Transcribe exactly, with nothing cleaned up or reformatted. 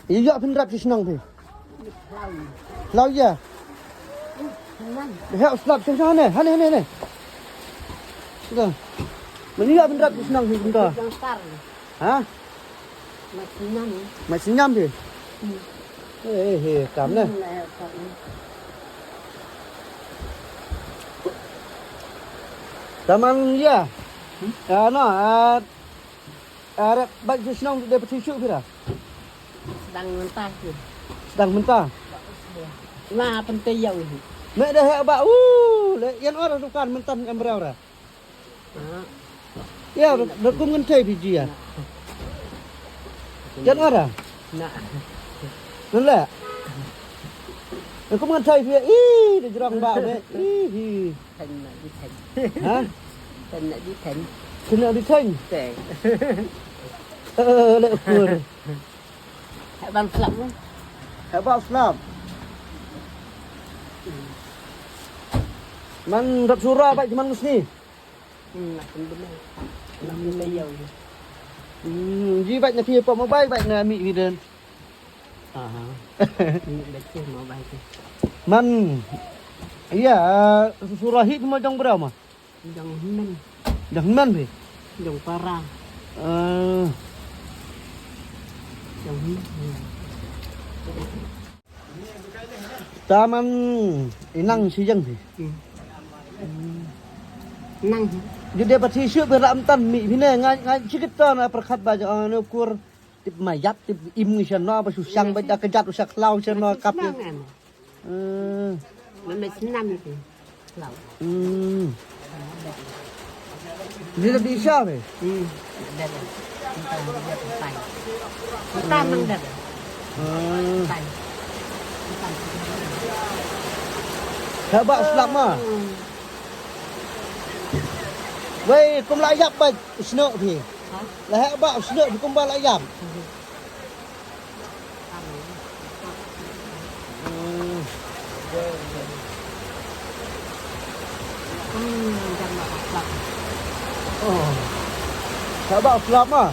Ïa phin rap shi shnong phi. Lau ïa. He slap shnong shnong ne. Hane hane hane. Sudah. Mani ïa phin rap shi shnong phi kumta. Ha? Mai sinyam phi. Eh eh kam ne. Taman ïa. Ano. Arep bad shi shnong de pati shu phi ra. Sdang mynta ki. Sdang mynta. La pynte ïa u hi. Me de heh ba u le ïan ora dukan mynta em brau ra. Ïa da kum ngan thei phi ji ïa. Ïan ora. Na. Nun le. Da kum ngan thei phi i de jrong ba me. I hi. Thèn na di thèn. Ha? Thèn na di thèn. Thèn na di thèn. Thèn. Eh, le ukur. Heh ban slap mo. Heh ban slap. Man rap sura bai man musni. Hmm, nak pun benar. Nak pun layau. Hmm, ji bai na phi pom bai bai na mi hidden. Aha. Ni bai ke mo bai ke. Man. Ïa, sura hi mo jong brau ma. Jong hynmen. Jong hynmen phi? Jong para. Eh. Jong hynmen. Taman inang shi jeng phi. Hmm. Nang. Ju de pati shu phi ram tan mi phi ne ngai ngai chikit ton a perkhat ba jong ne kur. Tip mayap tip im ngi shano ba shu shang ba da kejat u shak lau shano kap. Nang. Eh. Mama senam itu. Lau. Hmm. Dia lebih isya be. Hmm. Dah dah. Entah dia pai. Entah mang dah. Hmm. Pai. Heh ba slap ma. Hmm. Wei kum la ïap ba snoh phi. Ha? La heh ba snoh phi kum ba la ïap. Hmm. Oh. Heh ba slap ma.